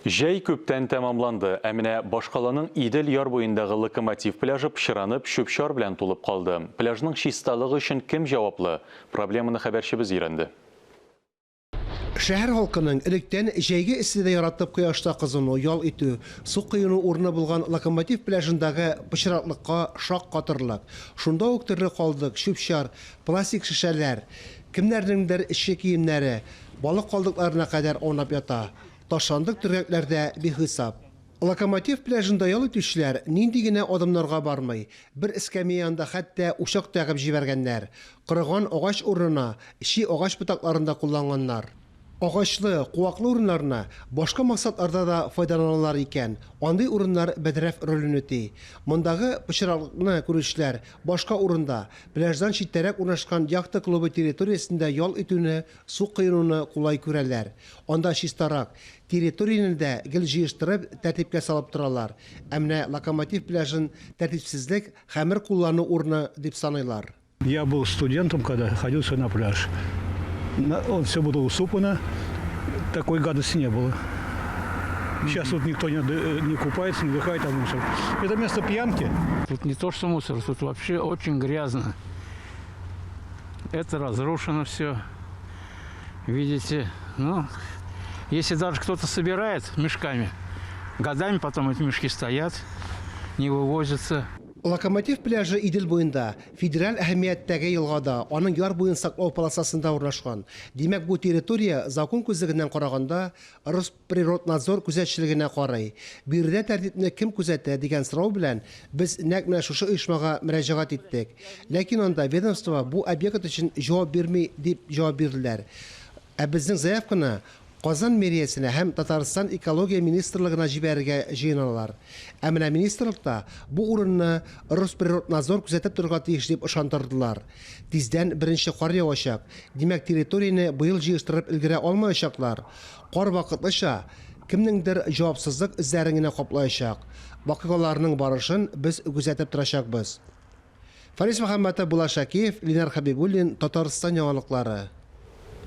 Җәй күптән тәмамланды, ә менә башкаланың Идел яр буендагы Локомотив пляжы пычранып, чүп-чар белән тулып калды. Пляжның чисталыгы өчен кем җаваплы? Проблеманы хәбәрчебез өйрәнде. Шәһәр халкының электән җәйге эсседә яратып кояшта кызыну, ял итү, су коену урыны булган Локомотив пляжындагы пычраклыкка шаккатырлык. Шунда ук төрле калдык, чүп-чар, пластик шешәләр, кемнәрнеңдер эчке киемнәре, балык калдыкларына кадәр аунап ята. Ташландык төргәкләр дә бихисап. Локомотив пляжында ял итүчеләр нинди генә адымнарга бармый. Бер эскәмия янында хәтта учак та ягып җибәргәннәр. Корыган агач урынына чи агач ботакларын да кулланганнар. Агачлы, куаклы урыннарны башка максатларда да файдаланалар икән. Андый урыннар бәдрәф ролен үти. Мондагы пычраклыкны күрүчеләр башка урында, пляждан читтәрәк урнашкан яхта клубы территориясендә ял итүне Су коенуны кулай күрәләр. Анда чистарак. Территорияне дә гел җыештырып, тәртипкә салып торалар. Ә менә Локомотив пляжын тәртипсезлек, хәмер куллану урыны дип саныйлар. Я был студентом, когда ходил сюда на пляж. Он все было усыпано, такой гадости не было. Сейчас тут никто не купается, не отдыхает, а мусор. Это место пьянки. Тут не то что мусор, тут вообще очень грязно. Это разрушено все. Видите, ну, если даже кто-то собирает мешками, годами потом эти мешки стоят, не вывозятся. Локомотив пляжы Идел буенда, федераль әһәмияттәге елгада, аның яр буен саклау полосасында урнашкан. Димәк, бу территория закон күзлегеннән караганда Росприроднадзор күзәтчелегенә карый. Биредә тәртипне кем күзәтә, дигән сорау белән без нәкъ менә шушы оешмага мөрәҗәгать иттек. Ләкин анда ведомство бу объект өчен җавап бирми, дип җавап бирделәр. Ә безнең заявканы Казан мэриясенә һәм Татарстан Экология министрлыгына җибәрергә җыеналар. Ә менә министрлыкта бу урынны Росприроднадзор күзәтеп торырга тиеш дип ышандырдылар. Тиздән беренче кар явачак, димәк, территорияне быел җыештырып өлгерә алмаячаклар. Кар вакытлыча кемнеңдер җавапсызлык эзләрен генә каплаячак. Вакыйгаларның барышын без күзәтеп торачакбыз. Фарис Мөхәммәтов, Булат Шакиев, Ленар Хәбибуллин, Татарстан яңалыклары.